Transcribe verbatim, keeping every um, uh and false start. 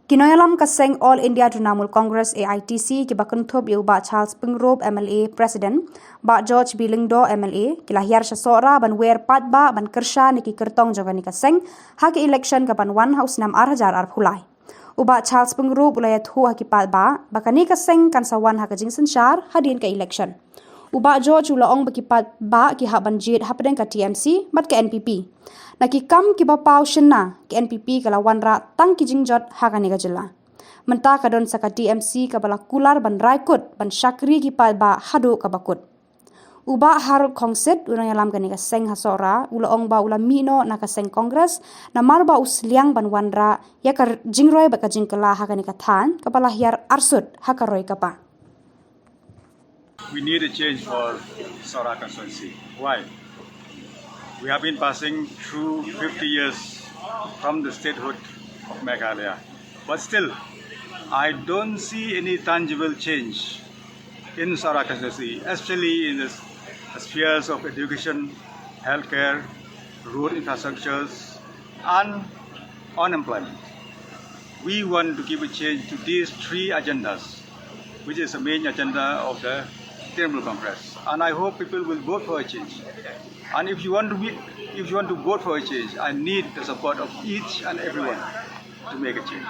Ki nongïalam ka seng All India Trinamool Congress A I T C kiba kynthup ïa u Bah Charles Pyngrope M L A President, Bah George B Lyngdoh M L A, ki la hiar sha Sohra ban wer paidbah ban kyrshan ïa ki kyrtong jong kane ka seng ha ka election kaban wan ha u snem ar hajar arphew lai. U Bah Charles Pyngrope u la ïathuh ha ki paidbah ba kane ka seng kan sa wan ha ka jingsynshar hadien ka election. U Bah George u la ong ba ki paidbah ki hap ban jied hapdeng ka T M C bad ka N P P. Na ki kam kiba paw shynna, ka N P P ka la wanrah tang ki jingjot ha kane ka jylla. Mynta ka don sa ka T M C kaba la kular ban rai kut ban shakri ki paidbah haduh kaba kut. U Bah Harold Khongsit, u nongïalam kane ka seng ha Sohra, u la ong ba u la mih noh na ka seng Congress namar ba u sliang ban wanrah ïa ka jingroi bad ka jingkylla ha kane ka thaiñ kaba la hiar arsut ha ka roi ka bah. We need a change for Sohra constituency. Why? We have been passing through fifty years from the statehood of Meghalaya. But still, I don't see any tangible change in Sohra constituency, especially in the spheres of education, healthcare, road infrastructures, and unemployment. We want to give a change to these three agendas, which is the main agenda of the Trinamool Congress. And I hope people will vote for a change. And if you want to be, if you want to vote for a change, I need the support of each and everyone to make a change.